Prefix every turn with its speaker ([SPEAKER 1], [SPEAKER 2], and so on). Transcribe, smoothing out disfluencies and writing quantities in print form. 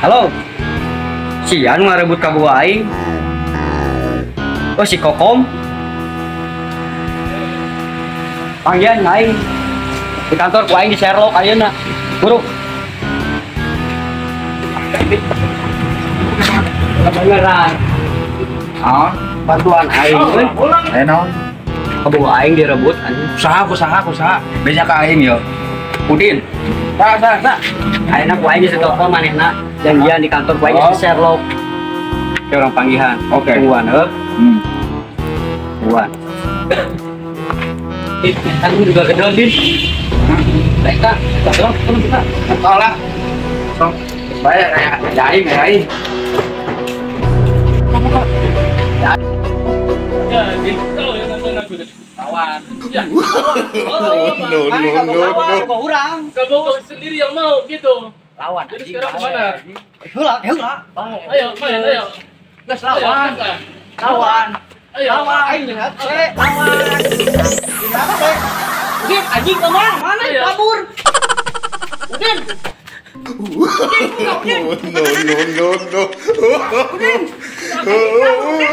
[SPEAKER 1] Halo. Si anu ngarebut ka gua aing. Oh si Kokom. Panggilan aing. Di kantor ku aing di Sherlock ayeuna. Buru. Kebeneran.
[SPEAKER 2] Ah,
[SPEAKER 1] bantuan aing euy.
[SPEAKER 2] Aya naon?
[SPEAKER 1] Kabogoh aing direbut anjing.
[SPEAKER 2] Usaha kusaha. Beja ka aing yo. Udin. Sah.
[SPEAKER 1] Ayeuna ku aing geus ditelepon manehna janjian di kantor ku aing geus di Sherlock. Ke orang panggihan.
[SPEAKER 2] Oke.
[SPEAKER 1] Tungguan heuh. Tungguan. Ih, aku juga gedon, Din. Mereka, tolong kita.
[SPEAKER 2] Tolong. Sok. Bae aing aing.
[SPEAKER 3] Ya, gitu ya nonton aku udah
[SPEAKER 1] kawan.
[SPEAKER 3] Ya.
[SPEAKER 4] No no no.
[SPEAKER 1] Urang.
[SPEAKER 3] Kamu sendiri yang mau gitu.
[SPEAKER 1] Lawan.
[SPEAKER 3] Jadi sekarang kemana?
[SPEAKER 1] Heula, heula.
[SPEAKER 3] Ayo, main, ayo.
[SPEAKER 1] Geus lawan. Lawan.
[SPEAKER 3] Ayo.
[SPEAKER 1] Lawan aing jeung hate. Lawan. Udin, anjing kemana? Mana kabur? Udin. Udin.
[SPEAKER 4] No no no no.
[SPEAKER 1] Udin. Udin.